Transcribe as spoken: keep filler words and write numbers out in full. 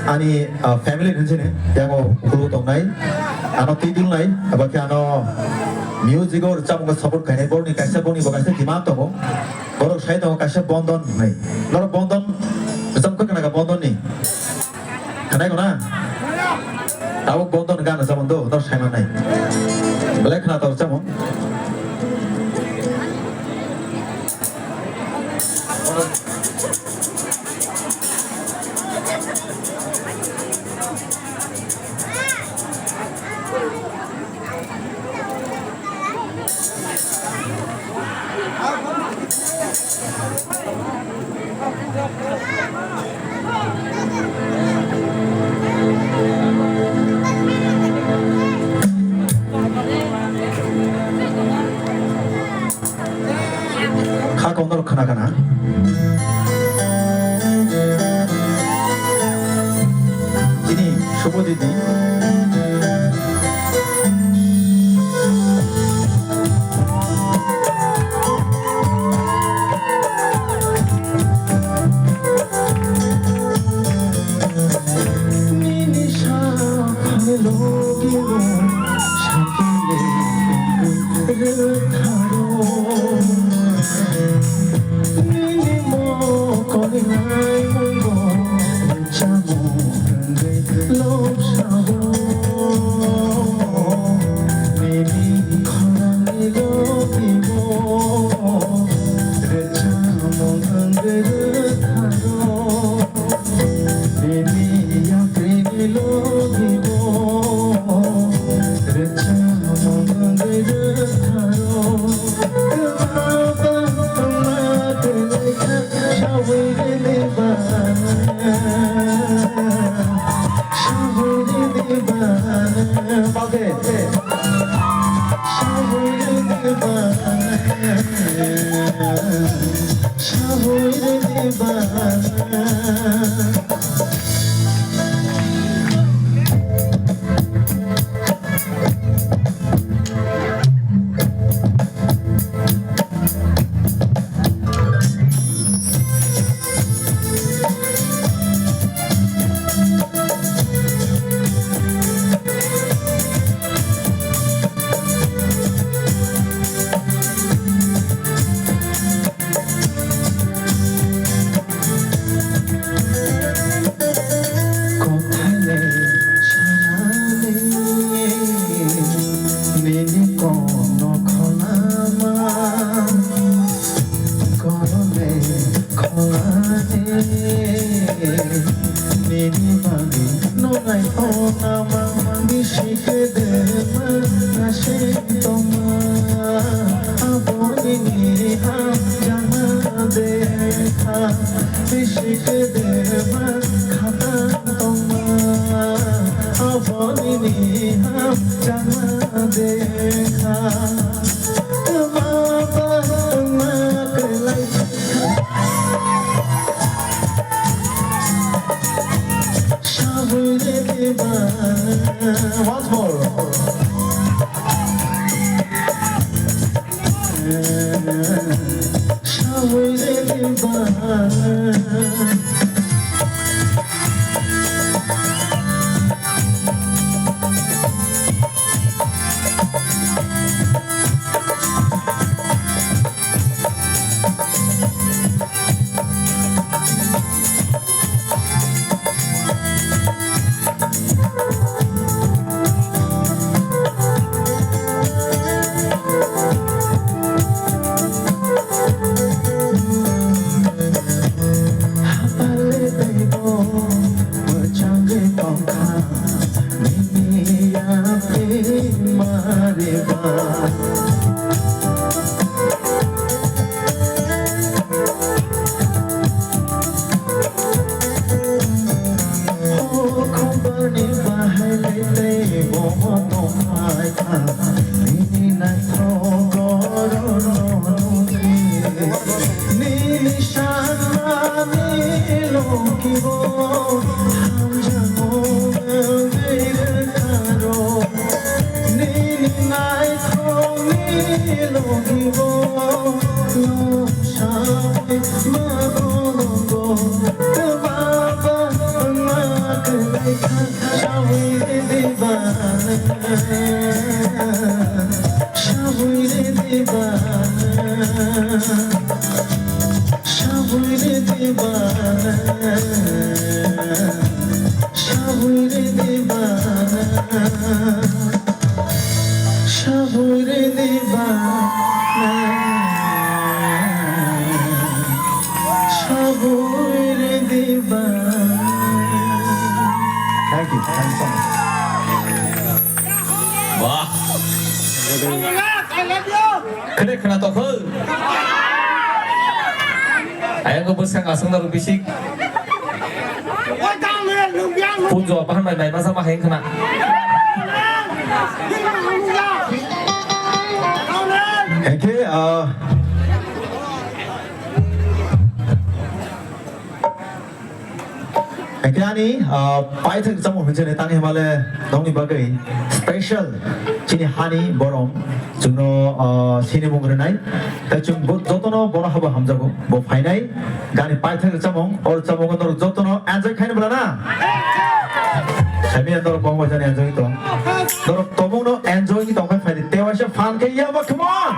Ani, ah, family ni hwnjini, yago ukulu tongnai, ano twi dulnai, abo khe ano music o rwchapmung support khainai, borokni kaisa, borokni bo kaisa demand tongo, borok sai tongo kaisa Bondon hwnwi. Norok Bondon rwchapmung khna kha Bondon ni? Khnai kho na? Tabuk Bondon gan rwchapmung do, norok sai mannai. Belai khna tor rwchapmung. Kha kok norok khna kana? Chini Subodhi di. Nini saphang logi bo sakile rwtharo. Nini mokol nai bo rwchamo hwnwi lobsao. Nini khorangni logi bo rwchamo hwnwi rwtharo. Nini yapri ni logi bo rwchamo hwnwi rwtharo. Kwma ba kwma kwlai kha sawi rwdi ba. Sawi rwdi ba. Balde. Sawi rwdi ba. Sawi rwdi ba. Kothai le sanani nini kono kholama, kono le kholani nini bagwi nonai kholama, bisi kedema nasing tongma, aboni ni hamjana dekha. Bisi kedema khata tongma, aboni ni hamjana dekha. Kwma ba kwma kwlai. Sawi rwdi ba. Once more. Sabui re dibana, sabui re dibana, sabui re dibana, sabui re dibana. Sabui re dibana, sabui re dibana. Thank you. Thank you so much. Wah. Khede khna tokho. Ayang ko bwskang aswk na rubisik. Punjo bahan bai bai masa ma heng khna. Hengke, ah, hengke ani, ah, paithak chamung hinjani tang himale nongni bagwi special chini hani borom. Chwngno, ah, sinimung rwnai. Tai chwng bo-, jotono bono habo hamjago. Bo phainai, gani paithak chamung, or chamungo norok jotono enjoy khaina bwla na? Saimanya norok bongbai jani enjoy tong. Norok tomungno enjoy ni tongkhai phaidi. Tewaisa phan khe yaba, come on!